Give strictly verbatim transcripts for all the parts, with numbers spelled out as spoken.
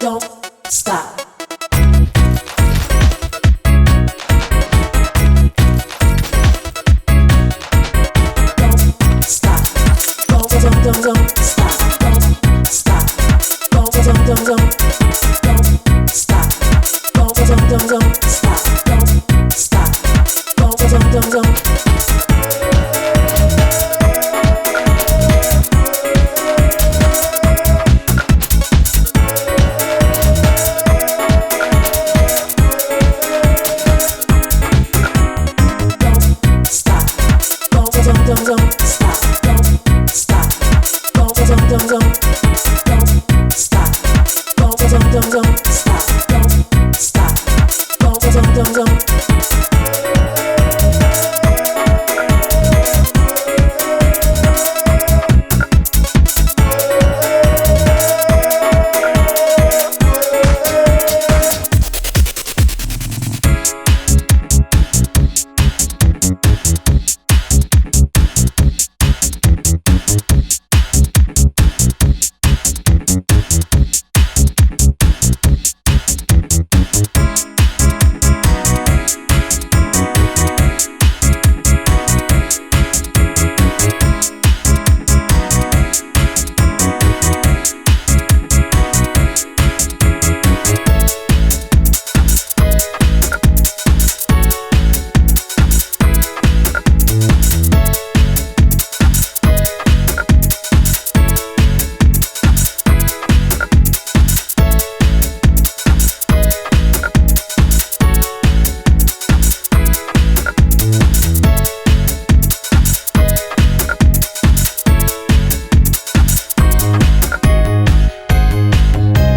Don't stop. Don't stop. Don't, don't, don't, don't stop. Don't stop. Don't, don't, don't, don't. Don't stop. Don't, don't, don't, don't stop. Don't stop. Don't, don't, don't, don't. Don't stop. Don't, don't, don't, don't stop. Don't stop. Don't, don't, don't, don't. Don't stop. Don't, don't, don't, don't stop. Don't stop. Don't, don't, don't, don't. Don't stop. Don't, don't, don't, don't stop. Don't stop. Don't, don't, don't, don't. Don't stop. Don't, don't, don't, don't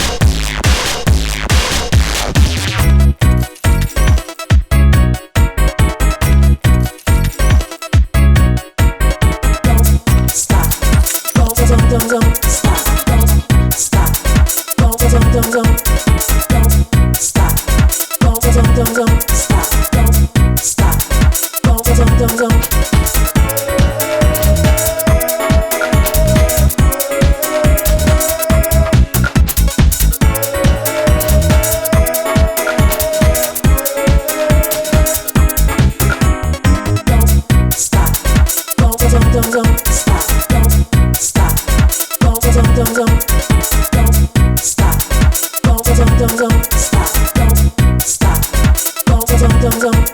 stop. Don't stop. Don't, don't, don't, don't. Don't stop. Don't, don't, don't, don't stop. Don't stop. Don't, don't, don't, don't. Don't stop. Don't, don't, don't, don't stop. Don't stop. Don't, don't, don't, don't.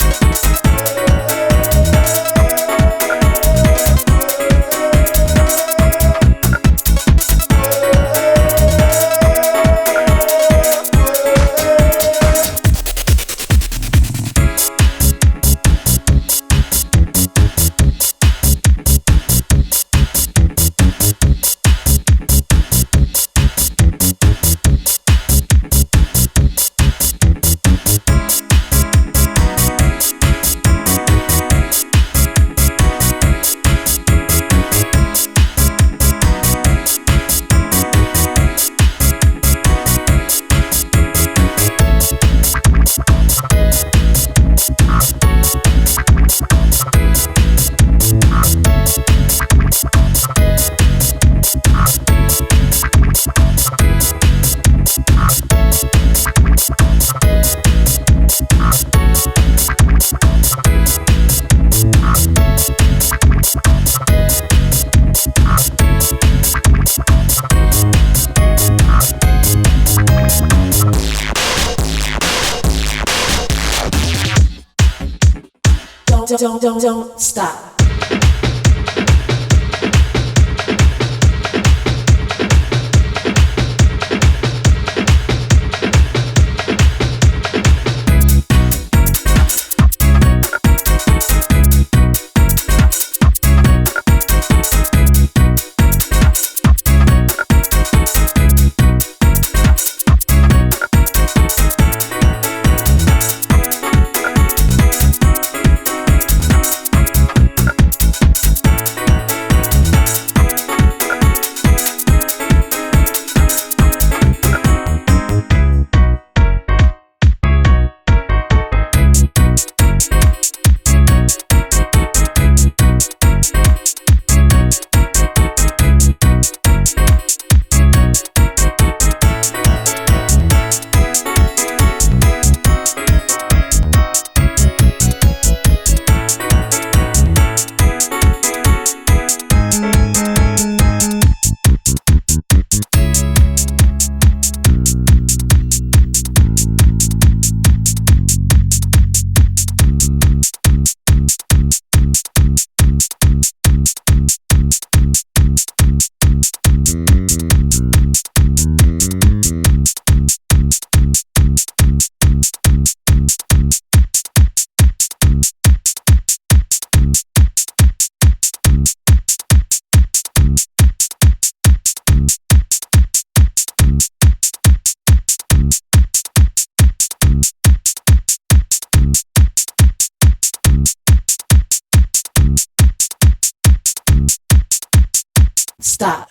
Don't, don't, don't, don't, don't stop. Stop.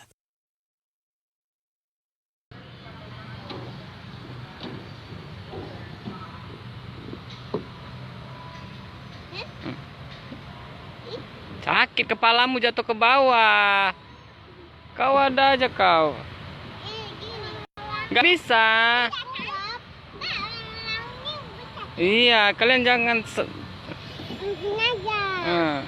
Sakit kepalamu jatuh ke bawah. Kau ada aja kau. Nggak bisa. Iya, kalian jangan se- Ah.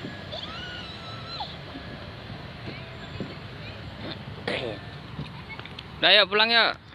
Dah, yuk pulang, yuk.